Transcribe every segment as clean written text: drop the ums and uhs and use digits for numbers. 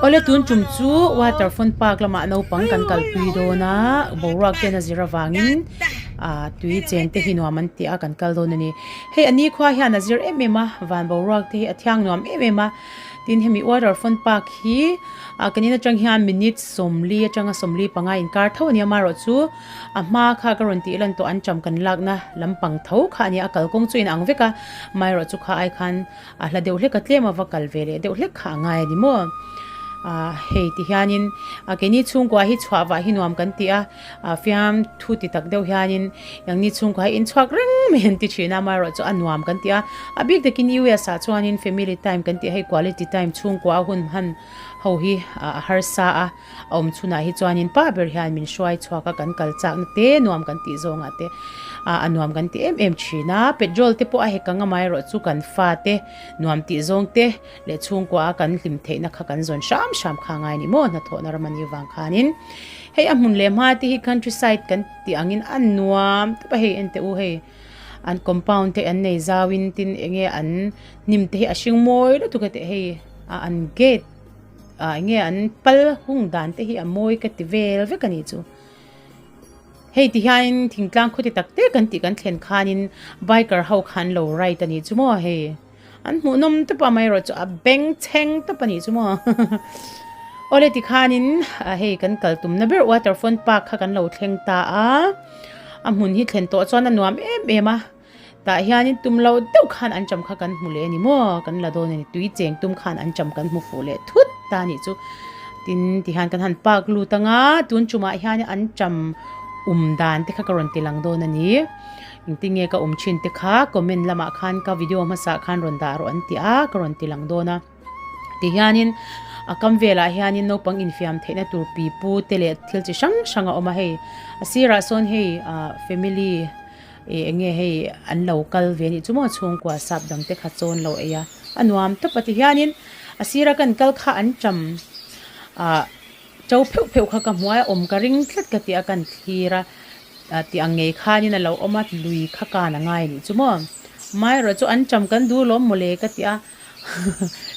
Awle tun tum chu waterfront park lamah naupang kan kalpui dawn a boruak ten a zir avangin ah tui chen te hi nuam an ti a kan kal dawn a ni hei a nikhua hian a zir em em a van boruak te hi a thiang nuam em em a tin hemi waterfront park hi ah kan in atang hian minute sawmli atanga sawmli panga inkar tho a ni a amaherawhchu a hma kha ka rawn tih lan tawh an cham kan lakna lampang tho kha a ni a kalkawng chu a inang vek a amaherawhchu kha ai khan. A hla deuh hlek a tlem a va kal ve leh deuh hlek kha a ngai a ni maw? Ahh hei ti hianin a keini chhungkua hi chhuah vah hi nuam kan ti a, ah fiam thu ti tak deuh hianin engni chhungkua hi inchhuak reng mai an ti thin a, amaherawhchu a nuam kan ti a, a bik takin US ah chuanin family time kan tih a hei quality time chhungkua a hun hman ho hi a harsa a, a awm chhunah hi chuanin pa ber hian min hruai chhuak a kan kal chakna te nuam kan tih zawngah te ah a nuam kan ti em em thin a petrol te pawh a hek ang amaherawhchu kan fa te nuam tih zawng te leh chhungkua a kan hlim theihna kha kan zawn hram hram kha a ngai a ni maw hnathawhna ram a nih vang khanin hei a hmun leh hma te hi country side kan tih angin a nuam tawp a hei en teh u hei an compound te an nei zauin tin eng nge an hnim te hi a hring mawi lutuk a teh hei a an gate. Ah enge an pal hung dan te hi a mawi ka ti vel vek a nih chu. Hei ti hianin thingtlang khaw ti tak te kan tih kan thlen khanin biker ho kha an lo ride a nih chu maw hei. An hmuhnawm tawp a amaherawhchu a beng chheng tawp a nih chu maw. Awle ti khanin hei kan kal tumna ber waterfront park kha kan lo thleng ta a. A hmun hi thlen tawh chuan a nuam em em a. Tah hianin tum lo deuh khan an cham kha kan hmu leh a ni maw? Kan la dawn a ni. Tui cheng tum khan an cham kan hmu fuh leh thut ta a nih chu. Tin, tihian kan han park lut ang a, tun tumah hian an cham um dan te kha ka rawn ti lang dawn a ni. Engtin nge ka um thin te kha comment lamah khan ka video hmasa khan rawn dah rawh an ti a, ka rawn ti lang dawn a. Tihianin a kam velah hianin naupang infiam theihna tur pipu te leh thil chi hrang hrang a awm a hei. A sirah sawn hei ah family. Ih eng nge hei an lo kal ve anih chu maw chhungkua sap dang te kha chawn lo ei a a nuam tawp a ti hianin a sira kan kal kha an cham ah to pheuh pheuh kha ka hmuai a awm ka ring tlat ka ti a kan thlir a ah tih ang ngei khanin a lo awm a lui kha kan a ngai anih chu maw amaherawhchu chu an cham kan duh lawm mawle ka ti a.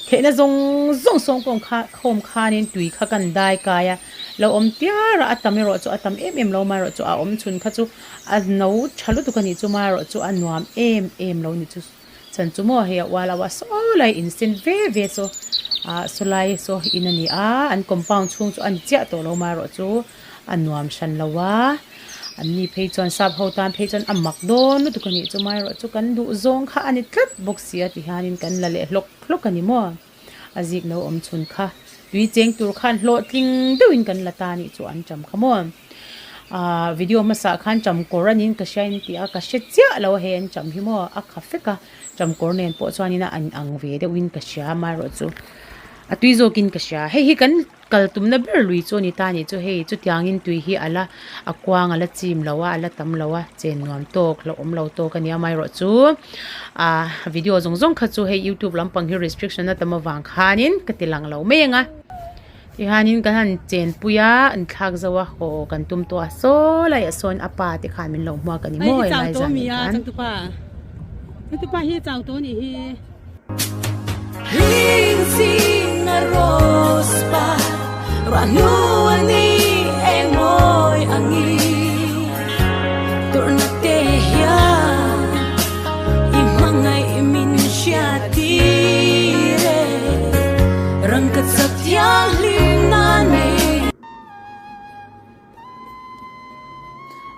Theihna zawng zawng sawm kawm kha khawm khanin tui kha kan dai kai a, lo awm tiar a, a tam erawh chu a tam em em lo amaherawh chu a awm chhun kha chu a no tha lutuk a nih chu amaherawh chu a nuam em em lo ni chu chhan chu maw hei a ual au a saw lai in sen ve ve saw ah saw lai saw in a ni a an compound chhung chu a ni chiah tawh lo amaherawh chu a nuam hran lo a. An ni phei chuan sap ho tan phei chuan a mak dawn lutuk a nih chu amaherawhchu kan duh zawng kha a ni tlat bawk si a ti hianin kan la leh hlawk hlawk a ni maw? A zik no awm chhun kha tui cheng tur khan hlawhtling deuhin kan la ta nih chu an cham kha maw? Aaa video hmasa khan cham kawr a niin ka hria in tih a ka hre chiah lo a hei an cham hi maw a kha fek a cham kawr nen pawh chuanin a in ang ve deuhin ka hria amaherawhchu a tui zawkin ka hria hei hi kan Kal tumna ber lui chu a ni ta nih chu hei chutiangin tui hi a la a kuang a la chim lo a a la tam lo a chen nuam tawk hlauhawm lo tawk a nia amaherawh chu ah video zawng zawng kha chu hei youtube lampang hi restriction a tam avang khanin ka ti lang lo mai ang a tihianin kan han chenpui a an thlak zo a haw kan tum tawh a saw laiah sawn a pa te khan min lo hmuak a ni maw helai zan ah hian.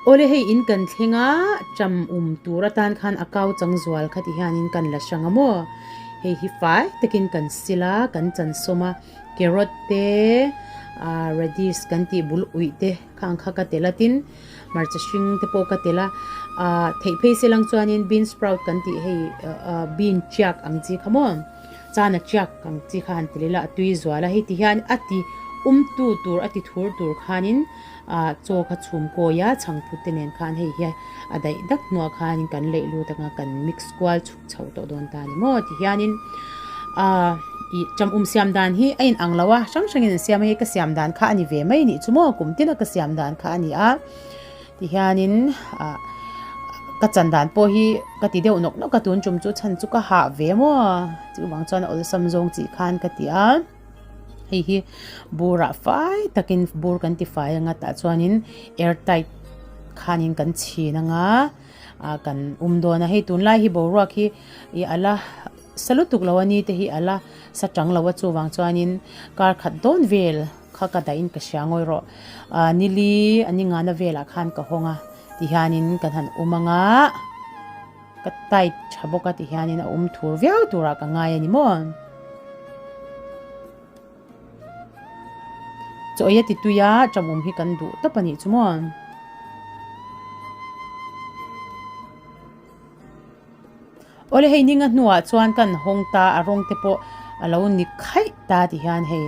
Awle hei in kan thleng a, cham um tur atan khan a kau chang zual kha ti hianin kan la hrang a maw. Hei hi fai takin kan sil a, kan chan sawm a, carrot te ah radish kan tih bul uih te kha ang kha ka tel a tin hmarcha hring te pawh ka tel a, ah theih phei se lang chuanin bean sprout kan tih hei ah bean chiak ang chi kha maw. Chana chiak ang chi kha han ti leh la a tui zual a, hei ti hian a ti umtu tur a ti thur tur khanin ah chaw kha chhum kawi a chhangphut te nen khan hei hi a daih dak hnuah khanin kan leih lut anga kan mix kual chhuk chho tawh dawn ta a ni maw ti hianin ah ih cham um siam dan hi a in ang lo a hrang hrangin an siam a hei ka siam dan kha a ni ve mai nih chu maw kum tina ka siam dan kha a ni a. Tihianin ah ka chan dan pawh hi ka ti deuh nawk nawk a tun tum chu chhan chu ka hah ve maw chuvang chuan a awlsam zawng chih khan ka ti a. Hei hi burah fai takin bur kan ti fai anga tah chuanin air tight khanin kan chhin anga ah kan um dawn a hei tunlai hi boruak hi ih a la sa lutuk lo a ni te hi a la sa tang lo a chuvang chuanin kar khat dawn vel kha ka dahin ka hria ngawi rawh ah nili a ni ngana velah khan ka hawng a tihianin kan han um anga ka tight tha bawk a tihianin a um thur viau turah ka ngai a ni maw. Chaw ei a ti tui a, ṭamum hi kan duh tawp a nih chu maw. Awle hei ninga hnuah chuan kan hawng ta a rawng te pawh a lo ni khaih ta ti hian hei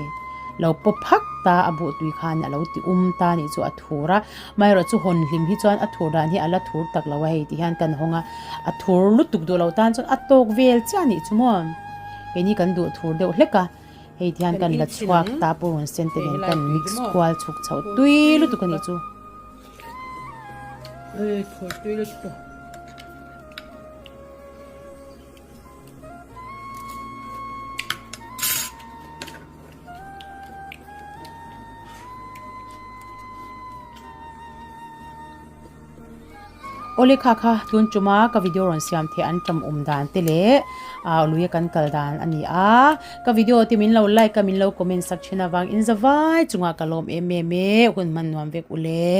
lo paw phak ta a buh tui khan a lo ti um ta nih chu a thur a amaherawh chu hawn hlim hi chuan a thur dan hi a la thur tak lo a hei ti hian kan hawng a a thur lutuk duh lo tan chuan a tawk vel chiah nih chu maw keini kan duh thur deuh hlek a hei ti hian kan la chhuak ta purun sen te nen kan mix kual chhuk chhoh tui lutuk a nih chu. Awle kha kha tun tuma ka video rawn siam thei an tam awm dan te leh ah luia kan kal dan a ni a ka video te min lo like a min lo comment sak thin avang in zavai chungah ka lawm em em e hun hman nuam vek ule.